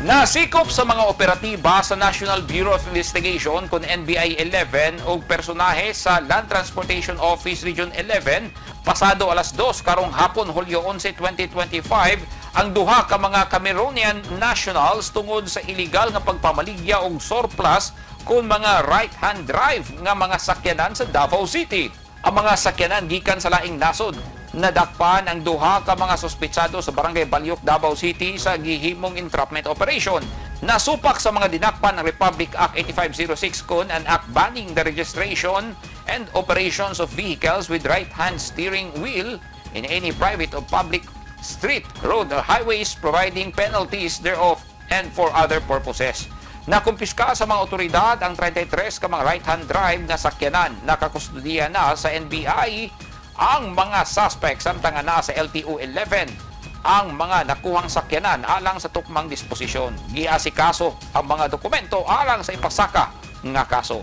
Nasikop sa mga operatiba sa National Bureau of Investigation kon NBI 11 og personahe sa Land Transportation Office Region 11 pasado alas 2 karong hapon, Hulyo 11, 2025, ang duha ka mga Cameroonian nationals tungod sa illegal nga pagpamaligya og surplus kon mga right-hand drive nga mga sakyanan sa Davao City. Ang mga sakyanan gikan sa laing nasod. Nadakpan ang duha ka mga sospetsado sa Barangay Baliok, Davao City sa gihimong entrapment operation. Nasupak sa mga dinakpan ang Republic Act 8506 kon an act banning the registration and operations of vehicles with right-hand steering wheel in any private or public street, road or highways, providing penalties thereof and for other purposes. Nakumpiska sa mga otoridad ang 33 ka mga right-hand drive na sakyanan. Nakakustudiya na sa NBI ang mga suspect samtang nga naa sa LTO 11 ang mga nakuhang sakyanan alang sa tukmang disposisyon. Giasikaso ang mga dokumento alang sa ipasaka nga kaso.